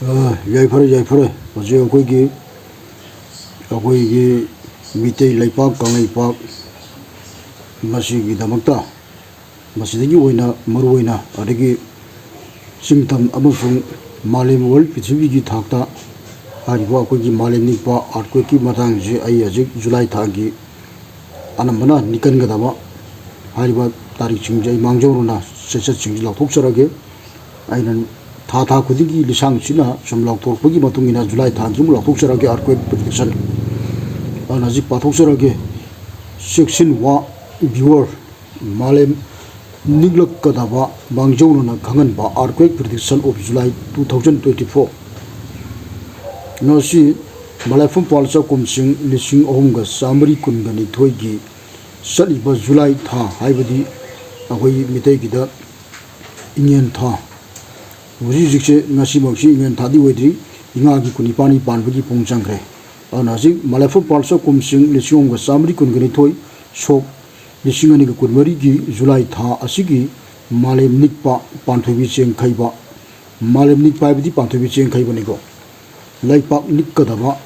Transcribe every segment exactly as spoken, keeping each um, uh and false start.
ꯑ, ꯌꯥꯏꯐꯔꯦ, ꯌꯥꯏꯐꯔꯦ꯫ ꯍꯧꯖꯤꯛ ꯑꯩꯈꯣꯏꯒꯤ, ꯑꯩꯈꯣꯏꯒꯤ ꯃꯤꯇꯩ ꯂꯩꯄꯥꯛ ꯀꯪꯂꯩꯄꯥꯛ ꯃꯁꯤꯒꯤꯗꯃꯛꯇ, ꯃꯁꯤꯗꯒꯤ ꯑꯣꯏꯅ ꯃꯔꯨꯑꯣꯏꯅ ꯑꯗꯒꯤ ꯆꯤꯡꯗꯝ ꯑꯃꯁꯨꯡ ꯃꯥꯂꯦꯝ, ꯋꯥꯔꯜ, ꯄ꯭ꯔꯤꯊꯤꯕꯤꯒꯤ ꯊꯥꯛꯇ ꯍꯥꯏꯔꯤꯕ ꯑꯩꯈꯣꯏꯒꯤ ꯃꯥꯂꯦꯝ ꯅꯤꯛꯄ ꯑꯥꯔꯠꯀ꯭ꯋꯦꯛꯀꯤ ꯃꯇꯥꯡꯁꯦ ꯑꯩ ꯍꯧꯖꯤꯛ ꯖꯨꯂꯥꯏ ꯊꯥꯒꯤ ꯑꯅꯝꯕꯅ ꯅꯤꯛꯀꯟꯒꯗꯕ ꯍꯥꯏꯔꯤꯕ ꯇꯥꯔꯤꯛꯁꯤꯡꯁꯦ ꯑꯩ ꯃꯥꯡꯖꯧꯅꯅ ꯆꯩꯆꯠꯁꯤꯡꯁꯦ ꯂꯥꯎꯊꯣꯛꯆꯔꯒꯦ꯫ ꯑꯩꯅ ꯊꯥ ꯊꯥ ꯈꯨꯗꯤꯡꯒꯤ ꯂꯤꯁꯥꯡꯁꯤꯅ ꯁꯨꯝ ꯂꯥꯎꯊꯣꯔꯛꯄꯒꯤ ꯃꯇꯨꯡ ꯏꯟꯅ ꯖꯨꯂꯥꯏ ꯊꯥꯒꯤ ꯑꯃꯨꯛ ꯂꯥꯎꯊꯣꯛꯆꯔꯒꯦ, ꯑꯥꯔꯠꯀ꯭ꯋꯦꯛ ꯄ꯭ꯔꯤꯗꯤꯛꯁꯟ꯫ ꯑꯗꯨꯅ ꯍꯧꯖꯤꯛ ꯄꯥꯊꯣꯛꯆꯔꯒꯦ꯫ ꯆꯦꯛꯁꯤꯟ ꯋꯥ, ꯚ꯭ꯌꯨꯋꯔ꯫ ꯃꯥꯂꯦꯝ ꯅꯤꯛꯂꯛꯀꯗꯕ ꯃꯥꯡꯖꯧꯅꯅ ꯈꯪꯍꯟꯕ, Earthquake Prediction of July two thousand twenty four꯫ ꯉꯁꯤ ꯃꯂꯥꯏꯐꯝ ꯄꯥꯜ ꯆꯥꯛꯈꯨꯝꯁꯤꯡ ꯂꯤꯁꯤꯡ ꯑꯍꯨꯝꯒ ꯆꯥꯃꯔꯤ ꯀꯨꯟꯒ ꯅꯤꯊꯣꯏꯒꯤ ꯆꯠꯂꯤꯕ ꯖꯨꯂꯥꯏ ꯊꯥ, ꯍꯥꯏꯕꯗꯤ ꯑꯩꯈꯣꯏꯒꯤ ꯃꯤꯇꯩꯒꯤꯗ ꯏꯉꯦꯟ ꯊꯥ, ꯍꯧꯖꯤꯛ ꯍꯧꯖꯤꯛꯁꯦ ꯉꯁꯤꯃꯛꯁꯤ ꯏꯉꯦꯟ ꯊꯥꯗꯤ ꯑꯣꯏꯗ꯭ꯔꯤ, ꯏꯉꯥꯒꯤ ꯀꯨꯟꯅꯤꯄꯥꯟꯅꯤ ꯄꯥꯟꯕꯒꯤ ꯄꯨꯡ ꯆꯪꯈ꯭ꯔꯦ꯫ ꯑꯗꯨꯅ ꯍꯧꯖꯤꯛ ꯃꯂꯥꯏꯐꯝ ꯄꯥꯜ ꯆꯥꯛꯈꯨꯝꯁꯤꯡ ꯂꯤꯁꯤꯡ ꯑꯍꯨꯝꯒ ꯆꯥꯃꯔꯤ ꯀꯨꯟꯒ ꯅꯤꯊꯣꯏ, ꯁꯣꯛ ꯂꯤꯁꯤꯡ ꯑꯅꯤꯒ ꯀꯨꯟꯃꯔꯤꯒꯤ ꯖꯨꯂꯥꯏ ꯊꯥ ꯑꯁꯤꯒꯤ ꯃꯥꯂꯦꯝ ꯅꯤꯛꯄ, ꯄꯥꯟꯊꯣꯏꯕꯤ ꯆꯦꯡꯈꯩꯕ, ꯃꯥꯂꯦꯝ ꯅꯤꯛꯄ ꯍꯥꯏꯕꯗꯤ ꯄꯥꯟꯊꯣꯏꯕꯤ ꯆꯦꯡꯈꯩꯕꯅꯤꯀꯣ꯫ ꯂꯩꯄꯥꯛ ꯅꯤꯛꯀꯗꯕ,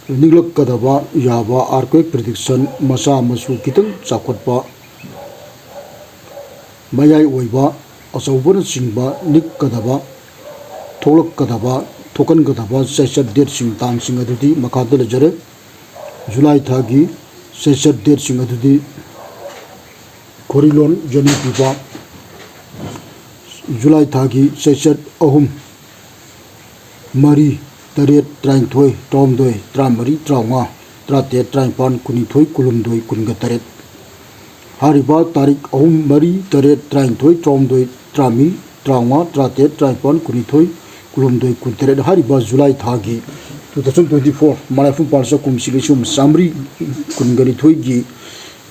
ꯅꯤꯛꯂꯛꯀꯗꯕ ꯌꯥꯕ Earthquake Prediction, ꯃꯆꯥ ꯃꯁꯨ ꯈꯤꯇꯪ ꯆꯥꯎꯈꯠꯄ, ꯃꯌꯥꯏ ꯑꯣꯏꯕ, ꯑꯆꯧꯕꯅꯆꯤꯡꯕ ꯅꯤꯛꯀꯗꯕ, ꯊꯣꯛꯂꯛꯀꯗꯕ, ꯊꯣꯛꯍꯟꯒꯗꯕ ꯆꯩꯆꯠ ꯗꯦꯠꯁꯤꯡ, ꯇꯥꯡꯁꯤꯡ ꯑꯗꯨꯗꯤ ꯃꯈꯥꯗ ꯂꯩꯖꯔꯦ꯫ ꯖꯨꯂꯥꯏ ꯊꯥꯒꯤ ꯆꯩꯆꯠ ꯗꯦꯠꯁꯤꯡ ꯑꯗꯨꯗꯤ ꯈꯣꯔꯤꯂꯣꯟ ꯖꯅꯤ ꯄꯤꯕ, ꯖꯨꯂꯥꯏ ꯊꯥꯒꯤ ꯆꯩꯆꯠ ꯑꯍꯨꯝ, ꯃꯔꯤ, ꯇꯔꯦꯠ, ꯇꯔꯥꯅꯤꯊꯣꯏ, ꯇꯔꯥꯍꯨꯝꯗꯣꯏ, ꯇꯔꯥꯃꯔꯤ, ꯇꯔꯥꯃꯉꯥ, ꯇꯔꯥꯇꯔꯦꯠ, ꯇꯔꯥꯅꯤꯄꯥꯟ, ꯀꯨꯟꯅꯤꯊꯣꯏ, ꯀꯨꯟꯍꯨꯝꯗꯣꯏ, ꯀꯨꯟꯒ ꯇꯔꯦꯠ꯫ ꯍꯥꯏꯔꯤꯕ ꯇꯥꯔꯤꯛ ꯑꯍꯨꯝ, ꯃꯔꯤ, ꯇꯔꯦꯠ, ꯇꯔꯥꯅꯤꯊꯣꯏ, ꯇꯔꯥꯍꯨꯝꯗꯣꯏ, ꯇꯔꯥꯃꯔꯤ, ꯇꯔꯥꯃꯉꯥ, ꯇꯔꯥꯇꯔꯦꯠ, ꯇꯔꯥꯅꯤꯄꯥꯟ, ꯀꯨꯟꯅꯤꯊꯣꯏ, ꯀꯨꯟꯍꯨꯝꯗꯣꯏ, ꯀꯨꯟꯇꯔꯦꯠ ꯍꯥꯏꯔꯤꯕ ꯖꯨꯂꯥꯏ ꯊꯥꯒꯤ two thousand twenty four ꯃꯂꯥꯏꯐꯝ ꯄꯥꯜ ꯆꯥꯛꯈꯨꯝꯁꯤꯡ ꯂꯤꯁꯤꯡ ꯑꯃ ꯆꯥꯃꯔꯤ ꯀꯨꯟꯒ ꯅꯤꯊꯣꯏꯒꯤ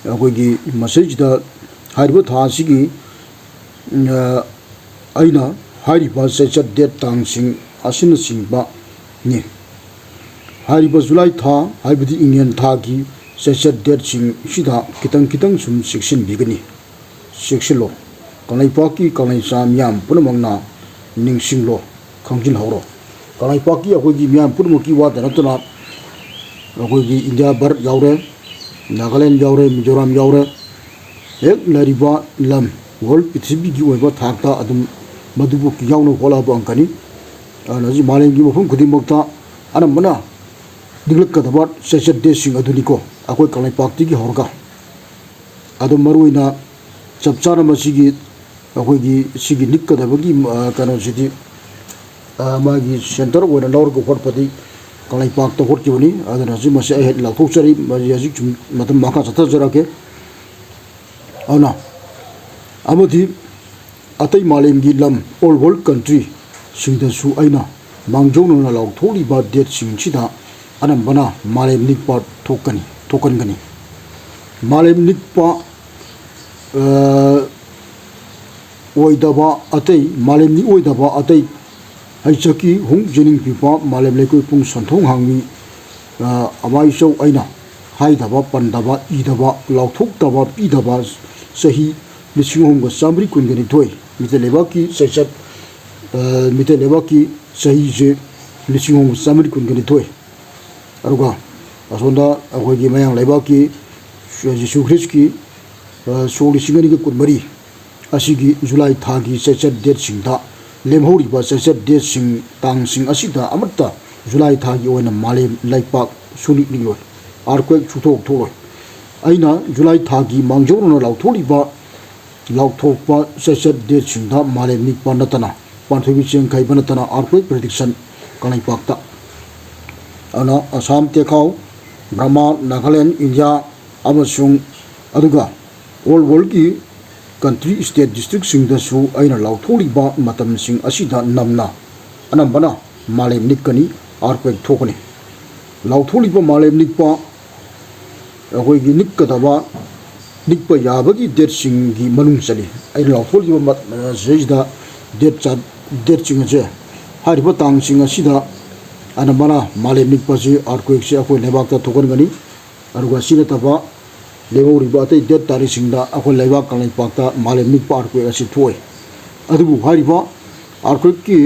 ꯑꯩꯈꯣꯏꯒꯤ ꯃꯁꯤꯁꯤꯗ ꯍꯥꯏꯔꯤꯕ ꯊꯥ ꯑꯁꯤꯒꯤ, ꯑ, ꯑꯩꯅ ꯍꯥꯏꯔꯤꯕ ꯆꯩꯆꯠ ꯗꯦꯠ ꯇꯥꯡꯁꯤꯡ ꯑꯁꯤꯅꯆꯤꯡꯕꯅꯤ꯫ ꯍꯥꯏꯔꯤꯕ ꯖꯨꯂꯥꯏ ꯊꯥ ꯍꯥꯏꯕꯗꯤ ꯏꯉꯦꯟ ꯊꯥꯒꯤ ꯆꯩꯆꯠ ꯗꯦꯠꯁꯤꯡꯁꯤꯗ ꯈꯤꯇꯪ ꯈꯤꯇꯪ ꯁꯨꯝ ꯆꯦꯛꯁꯤꯟꯕꯤꯒꯅꯤ꯫ ꯆꯦꯛꯁꯤꯜꯂꯣ꯫ ꯀꯪꯂꯩꯄꯥꯛꯀꯤ ꯀꯪꯂꯩꯆꯥ ꯃꯤꯌꯥꯝ ꯄꯨꯝꯅꯃꯛꯅ ꯅꯤꯡꯁꯤꯡꯂꯣ꯫ ꯈꯪꯖꯤꯜꯍꯧꯔꯣ꯫ ꯀꯪꯂꯩꯄꯥꯛꯀꯤ ꯑꯩꯈꯣꯏꯒꯤ ꯃꯤꯌꯥꯝ ꯄꯨꯝꯅꯃꯛꯀꯤ ꯋꯥꯗ ꯅꯠꯇꯅ ꯑꯩꯈꯣꯏꯒꯤ ꯏꯟꯗꯤꯌꯥ ꯚꯥꯔꯠ ꯌꯥꯎꯔꯦ, ꯅꯥꯒꯥꯂꯦꯟ ꯌꯥꯎꯔꯦ, ꯃꯤꯖꯣꯔꯥꯝ ꯌꯥꯎꯔꯦ, ꯍꯦꯛ ꯂꯩꯔꯤꯕ ꯂꯝ ꯋꯥꯔꯜ ꯄ꯭ꯔꯤꯊꯤꯕꯤꯒꯤ ꯑꯣꯏꯕ ꯊꯥꯛꯇ ꯑꯗꯨꯝ ꯃꯗꯨꯕꯨ ꯌꯥꯎꯅ ꯍꯣꯠꯅꯕ ꯉꯝꯒꯅꯤ꯫ ꯑꯗꯨꯅ ꯍꯧꯖꯤꯛ ꯃꯥꯂꯦꯝꯒꯤ ꯃꯐꯝ ꯈꯨꯗꯤꯡꯃꯛꯇ ꯑꯅꯝꯕꯅ ꯅꯤꯡꯂꯛꯀꯗꯕ ꯆꯩꯆꯠ ꯗꯦꯁꯤꯡ ꯑꯗꯨꯅꯤꯀꯣ, ꯑꯩꯈꯣꯏ ꯀꯪꯂꯩꯄꯥꯛꯇꯒꯤ ꯍꯧꯔꯒ꯫ ꯑꯗꯣ ꯃꯔꯨꯑꯣꯏꯅ ꯆꯞ ꯆꯥꯅ ꯃꯁꯤꯒꯤ ꯑꯩꯈꯣꯏꯒꯤ ꯁꯤꯒꯤ ꯅꯤꯛꯀꯗꯕꯒꯤ, ꯑ, ꯀꯩꯅꯣꯁꯤꯗꯤ, ꯑ, ꯃꯥꯒꯤ ꯁꯦꯟꯇꯔ ꯑꯣꯏꯅ ꯂꯧꯔꯒ ꯍꯣꯠꯄꯗꯤ ꯀꯪꯂꯩꯄꯥꯛꯇ ꯍꯣꯠꯈꯤꯕꯅꯤ꯫ ꯑꯗꯨꯅ ꯍꯧꯖꯤꯛ ꯃꯁꯤ ꯑꯩ ꯍꯦꯛ ꯂꯥꯎꯊꯣꯛꯆꯔꯤ, ꯃꯁꯤ ꯍꯧꯖꯤꯛ ꯁꯨꯝ ꯃꯇꯝ ꯃꯈꯥ ꯆꯠꯊꯖꯔꯛꯀꯦ꯫ ꯑꯗꯨꯅ ꯑꯃꯗꯤ ꯑꯇꯩ ꯃꯥꯂꯦꯝꯒꯤ ꯂꯝ, all world country ꯁꯤꯡꯗꯁꯨ ꯑꯩꯅ ꯃꯥꯡꯖꯧꯅꯅ ꯂꯥꯎꯊꯣꯛꯂꯤꯕ ꯗꯦꯠꯁꯤꯡꯁꯤꯗ ꯑꯅꯝꯕꯅ ꯃꯥꯂꯦꯝ ꯅꯤꯛꯄ ꯊꯣꯛꯀꯅꯤ, ꯊꯣꯛꯍꯟꯒꯅꯤ꯫ ꯃꯥꯂꯦꯝ ꯅꯤꯛꯄ, ꯑ, ꯑꯣꯏꯗꯕ ꯑꯇꯩ, ꯃꯥꯂꯦꯝ ꯅꯤꯛꯑꯣꯏꯗꯕ ꯑꯇꯩ ꯍꯩꯆꯛꯀꯤ ꯍꯨꯝ ꯖꯦꯅꯤꯡ ꯄꯤꯄ ꯃꯥꯂꯦꯝ ꯂꯩꯀꯣꯏ ꯄꯨꯡ ꯁꯟꯊꯣꯡ ꯍꯥꯡꯃꯤ, ꯑ, ꯑꯃꯥꯏꯆꯧ ꯑꯩꯅ ꯍꯥꯏꯗꯕ, ꯄꯟꯗꯕ, ꯏꯗꯕ, ꯂꯥꯎꯊꯣꯛꯇꯕ, ꯄꯤꯗꯕ ꯆꯍꯤ ꯂꯤꯁꯤꯡ ꯑꯍꯨꯝꯒ ꯆꯥꯃꯔꯤ ꯀꯨꯟꯒ ꯅꯤꯊꯣꯏ, ꯃꯤꯇꯩ ꯂꯩꯕꯥꯛꯀꯤ ꯆꯩꯆꯠ, ꯑ, ꯃꯤꯇꯩ ꯂꯩꯕꯥꯛꯀꯤ ꯆꯍꯤꯁꯦ ꯂꯤꯁꯤꯡ ꯑꯍꯨꯝꯒ ꯆꯥꯃꯔꯤ ꯀꯨꯟꯒ ꯅꯤꯊꯣꯏ꯫ ꯑꯗꯨꯒ ꯑꯁꯣꯝꯗ ꯑꯩꯈꯣꯏꯒꯤ ꯃꯌꯥꯡ ꯂꯩꯕꯥꯛꯀꯤ ꯖꯤꯁꯨ ꯈ꯭ꯔꯤꯁꯀꯤ, ꯑ, ꯁꯣꯛ ꯂꯤꯁꯤꯡ ꯑꯅꯤꯒ ꯀꯨꯟꯃꯔꯤ ꯑꯁꯤꯒꯤ ꯖꯨꯂꯥꯏ ꯊꯥꯒꯤ ꯆꯩꯆꯠ ꯗꯦꯠꯁꯤꯡꯗ ꯂꯦꯝꯍꯧꯔꯤꯕ ꯆꯩꯆꯠ ꯗꯦꯠꯁꯤꯡ, ꯇꯥꯡꯁꯤꯡ ꯑꯁꯤꯗ ꯑꯃꯠꯇ ꯖꯨꯂꯥꯏ ꯊꯥꯒꯤ ꯑꯣꯏꯅ ꯃꯥꯂꯦꯝ ꯂꯩꯄꯥꯛ ꯁꯨꯅꯤꯛ ꯅꯤꯛꯂꯣꯏ, earthquake ꯁꯨꯊꯣꯛ ꯊꯣꯛꯂꯣꯏ꯫ ꯑꯩꯅ ꯖꯨꯂꯥꯏ ꯊꯥꯒꯤ ꯃꯥꯡꯖꯧꯅꯅ ꯂꯥꯎꯊꯣꯛꯂꯤꯕ, ꯂꯥꯎꯊꯣꯛꯄ ꯆꯩꯆꯠ ꯗꯦꯠꯁꯤꯡꯗ ꯃꯥꯂꯦꯝ ꯅꯤꯛꯄ ꯅꯠꯇꯅ, ꯄꯥꯟꯊꯣꯏꯕꯤ ꯆꯦꯡꯈꯩꯕ ꯅꯠꯇꯅ earthquake prediction ꯀꯪꯂꯩꯄꯥꯛꯇ꯫ ꯑꯗꯨꯅ ꯑꯁꯥꯝ, ꯇꯦꯈꯥꯎ, ꯕꯔꯃꯥ, ꯅꯥꯒꯥꯂꯦꯟ, ꯏꯟꯗꯤꯌꯥ ꯑꯃꯁꯨꯡ ꯑꯗꯨꯒ all worldꯀꯤ country, state, districtꯁꯤꯡꯗꯁꯨ ꯑꯩꯅ ꯂꯥꯎꯊꯣꯛꯂꯤꯕ ꯃꯇꯝꯁꯤꯡ ꯑꯁꯤꯗ ꯅꯝꯅ ꯑꯅꯝꯕꯅ ꯃꯥꯂꯦꯝ ꯅꯤꯛꯀꯅꯤ, earthquake ꯊꯣꯛꯀꯅꯤ꯫ ꯂꯥꯎꯊꯣꯛꯂꯤꯕ ꯃꯥꯂꯦꯝ ꯅꯤꯛꯄ, ꯑꯩꯈꯣꯏꯒꯤ ꯅꯤꯛꯀꯗꯕ, ꯅꯤꯛꯄ ꯌꯥꯕꯒꯤ ꯗꯦꯠꯁꯤꯡꯒꯤ ꯃꯅꯨꯡ ꯆꯜꯂꯤ꯫ ꯑꯩꯅ ꯂꯥꯎꯊꯣꯛꯂꯤꯕ ꯃ-, ꯁꯤꯗꯩꯁꯤꯗ ꯗꯦꯠ ꯆꯥ-, ꯗꯦꯠꯁꯤꯡ ꯑꯁꯦ, ꯍꯥꯏꯔꯤꯕ ꯇꯥꯡꯁꯤꯡ ꯑꯁꯤꯗ ꯑꯅꯝꯕꯅ ꯃꯥꯂꯦꯝ ꯅꯤꯛꯄꯁꯤ, earthquakeꯁꯤ ꯑꯩꯈꯣꯏ ꯂꯩꯕꯥꯛꯇ ꯊꯣꯛꯍꯟꯒꯅꯤ꯫ ꯑꯗꯨꯒ ꯁꯤ ꯅꯠꯇꯕ ꯂꯦꯝꯍꯧꯔꯤꯕ ꯑꯇꯩ ꯗꯦꯠ ꯇꯥꯔꯤꯛꯁꯤꯡꯗ ꯑꯩꯈꯣꯏ ꯂꯩꯕꯥꯛ ꯀꯪꯂꯩꯄꯥꯛꯇ ꯃꯥꯂꯦꯝ ꯅꯤꯛꯄ earthquake ꯑꯁꯤ ꯊꯣꯛꯑꯣꯏ꯫ ꯑꯗꯨꯕꯨ ꯍꯥꯏꯔꯤꯕ earthquakeꯀꯤ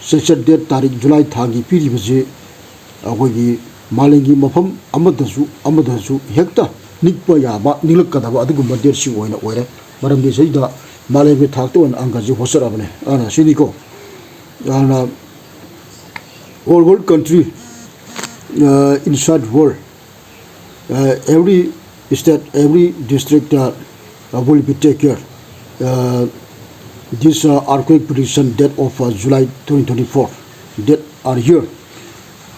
ꯁꯦꯟꯁꯁ ꯗꯦꯠ ꯇꯥꯔꯤꯛ ꯖꯨꯂꯥꯏ ꯊꯥꯒꯤ ꯄꯤꯔꯤꯕꯁꯤ ꯑꯩꯈꯣꯏꯒꯤ ꯃꯥꯂꯦꯝꯒꯤ ꯃꯐꯝ ꯑꯃꯗꯁꯨ ꯑꯃꯗꯁꯨ ꯍꯦꯛꯇ ꯅꯤꯛꯄ ꯌꯥꯕ, ꯅꯤꯛꯂꯛꯀꯗꯕ ꯑꯗꯨꯒꯨꯝꯕ ꯗꯦꯠꯁꯤꯡ ꯑꯣꯏꯅ ꯑꯣꯏꯔꯦ꯫ ꯃꯔꯝꯗꯤ ꯁꯤꯗ ꯃꯥꯂꯦꯝꯒꯤ ꯊꯥꯛꯇ ꯑꯣꯏꯅ ꯑꯪꯀꯁꯤ ꯍꯣꯠꯆꯔꯕꯅꯦ꯫ ꯑꯗꯨꯅ ꯁꯤꯅꯤꯀꯣ꯫ ꯑꯗꯨꯅ all world country, uh, inside world, uh, every state, every district, uh, uh, will be take care. Uh, this, uh, earthquake prediction date of, uh, July twenty twenty-four. Date are here: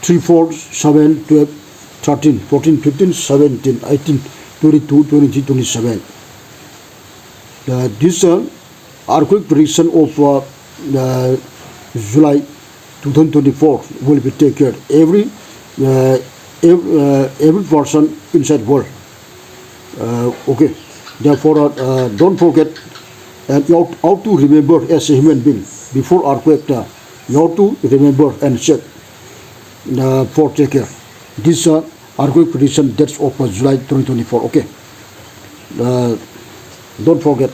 three, four, seven, twelve, thirteen, fourteen, fifteen, seventeen, eighteen, twenty-two, twenty-three, twenty-seven. Uh, this, uh, earthquake prediction of, uh, uh, July two thousand twenty-four will be take care. Every, uh, ev- uh, every person inside world. Uh, okay. Therefore, uh, uh, don't forget, and you have, have to remember as a human being, before earthquake, uh, you have to remember and check, uh, for take care. This, uh, earthquake prediction dates of, uh, July twenty twenty-four. Okay. Uh, don't forget.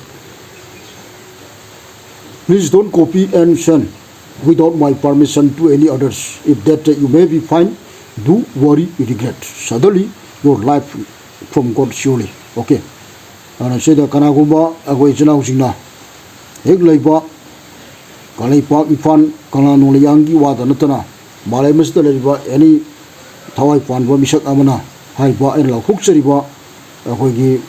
Please don't copy and send without my permission to any others. If that, uh, you may be fine, do worry, regret. Suddenly, your life from God surely. Okay. ꯑꯗꯨꯅ ꯁꯤꯗ ꯀꯅꯥꯒꯨꯝꯕ ꯑꯩꯈꯣꯏ ꯏꯆꯤꯟ ꯏꯅꯥꯎꯁꯤꯡꯅ ꯍꯦꯛ ꯂꯩꯕ ꯀꯪꯂꯩꯄꯥꯛ, ꯏꯝꯐꯥꯜ, ꯀꯪꯂꯥ ꯅꯣꯡꯂꯩꯌꯥꯡꯒꯤ ꯋꯥꯗ ꯅꯠꯇꯅ ꯃꯥꯂꯦꯝ ꯑꯁꯤꯗ ꯂꯩꯔꯤꯕ ꯑꯦꯅꯤ ꯊꯋꯥꯏ ꯄꯥꯟꯕ ꯃꯤꯁꯛ ꯑꯃꯅ ꯍꯥꯏꯔꯤꯕ ꯑꯩꯅ ꯂꯥꯎꯊꯣꯛꯆꯔꯤꯕ ꯑꯩꯈꯣꯏꯒꯤ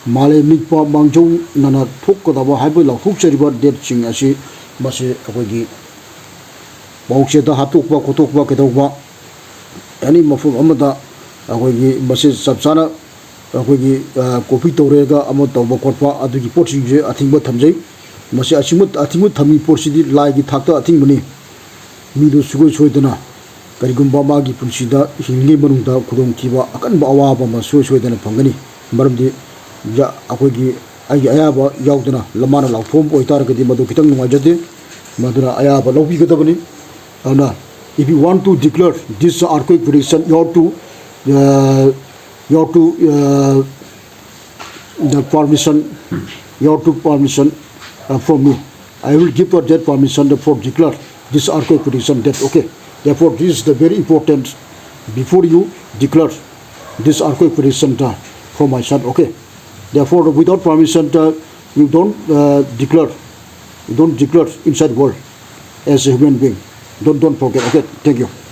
ꯃꯥꯂꯦꯝ ꯅꯤꯛꯄ ꯃꯥꯡꯖꯧꯅꯅ ꯊꯣꯛꯀꯗꯕ ꯍꯥꯏꯕ ꯂꯥꯎꯊꯣꯛꯆꯔꯤꯕ ꯗꯦꯠꯁꯤꯡ ꯑꯁꯤ ꯃꯁꯤ ꯑꯩꯈꯣꯏꯒꯤ ꯄꯥꯎꯆꯦꯗ ꯍꯥꯞꯇꯣꯛꯄ ꯈꯣꯠꯇꯣꯛꯄ ꯀꯩꯗꯧꯕ ꯑꯦꯅꯤ ꯃꯐꯝ ꯑꯃꯗ ꯑꯩꯈꯣꯏꯒꯤ ꯃꯁꯤ ꯆꯞ ꯆꯥꯅ ꯑꯩꯈꯣꯏꯒꯤ, ꯑ, ꯀꯣꯄꯤ ꯇꯧꯔꯦꯒ ꯑꯃ ꯇꯧꯕ ꯈꯣꯠꯄ ꯑꯗꯨꯒꯤ ꯄꯣꯠꯁꯤꯡꯁꯦ ꯑꯊꯤꯡꯕ ꯊꯝꯖꯩ꯫ ꯃꯁꯤ ꯑꯊꯤꯡꯕ, ꯑꯊꯤꯡꯕ ꯊꯝꯃꯤ ꯄꯣꯠꯁꯤꯗꯤ ꯂꯥꯏꯒꯤ ꯊꯥꯛꯇ ꯑꯊꯤꯡꯕꯅꯤ꯫ ꯃꯤꯗꯨ ꯁꯨꯡꯁꯣꯏ ꯁꯣꯏꯗꯅ ꯀꯔꯤꯒꯨꯝꯕ ꯃꯥꯒꯤ ꯄꯨꯟꯁꯤꯗ ꯍꯤꯡꯂꯤꯉꯩ ꯃꯅꯨꯡꯗ ꯈꯨꯗꯣꯡꯊꯤꯕ ꯑꯀꯟꯕ ꯑꯋꯥꯕ ꯑꯃ ꯁꯨꯡꯁꯣꯏ ꯁꯣꯏꯗꯅ ꯐꯪꯒꯅꯤ꯫ ꯃꯔꯝꯗꯤ ꯌ-, ꯑꯩꯈꯣꯏꯒꯤ ꯑꯩꯒꯤ ꯑꯌꯥꯕ ꯌꯥꯎꯗꯅ ꯂꯃꯥꯟꯅ ꯂꯥꯎꯊꯣꯛꯑꯝꯕ ꯑꯣꯏꯇꯥꯔꯒꯗꯤ ꯃꯗꯨ ꯈꯤꯇꯪ ꯅꯨꯡꯉꯥꯏꯖꯗꯦ꯫ ꯃꯗꯨꯅ ꯑꯌꯥꯕ ꯂꯧꯕꯤꯒꯗꯕꯅꯤ꯫ ꯑꯗꯨꯅ, if you want to declare this earthquake prediction, you have to, uh, you have to, uh, the permission, you have to permission, uh, from me. I will give that permission for declare this earthquake prediction date, okay? Therefore, this is the very important before you declare this earthquake prediction center for my son, okay? Therefore, without permission, uh, you don't uh, declare, you don't declare inside world as a human being. Don't don't forget, okay? Thank you.